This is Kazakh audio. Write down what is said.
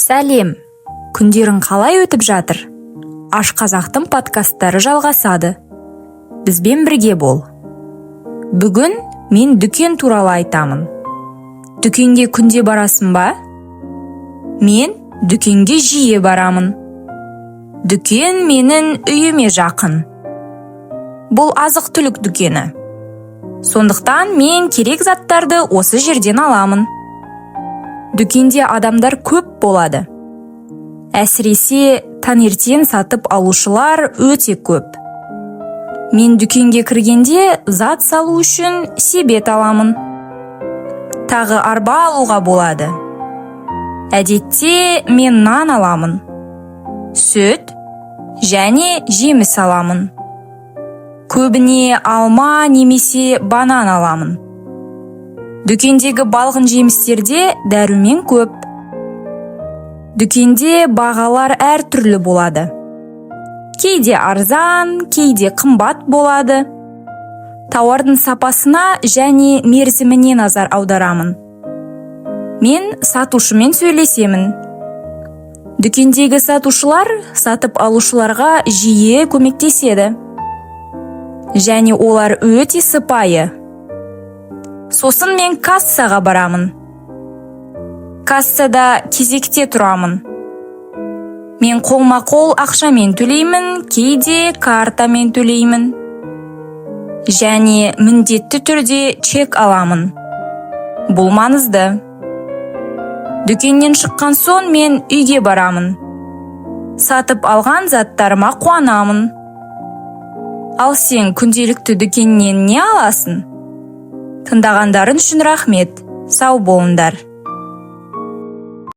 Сәлем! Күндерің қалай өтіп жатыр? Аш қазақтың подкасттары жалғасады. Бізбен бірге бол. Бүгін мен дүкен туралы айтамын. Дүкенге күнде барасың ба? Мен дүкенге жиі барамын. Дүкен менің үйіме жақын. Бұл азық-түлік дүкені. Сондықтан мен керек заттарды осы жерден аламын. Дүкенде адамдар көп болады. Әсіресе таңертең сатып алушылар өте көп. Мен дүкенге кіргенде зат салу үшін себет аламын. Тағы арба алуға болады. Әдетте мен нан аламын. Сүт және жеміс аламын. Көбіне алма немесе банан аламын. Дүкендегі балғын жемістерде дәрумен көп. Дүкенде бағалар әртүрлі болады. Кейде арзан, кейде қымбат болады. Тауардың сапасына және мерзіміне назар аударамын. Мен сатушымен сөйлесемін. Дүкендегі сатушылар сатып алушыларға жиі көмектеседі. Және олар өте сыпайы. Сосын мен кассаға барамын. Кассада кезекте тұрамын. Мен қолма-қол ақшамен төлеймін, кейде картамен төлеймін. Және міндетті түрде чек аламын. Бұл маңызды. Дүкеннен шыққан соң мен үйге барамын. Сатып алған заттарыма қуанамын. Ал сен күнделікті дүкеннен не аласың? Тыңдағандарың үшін рахмет. Сау болыңдар.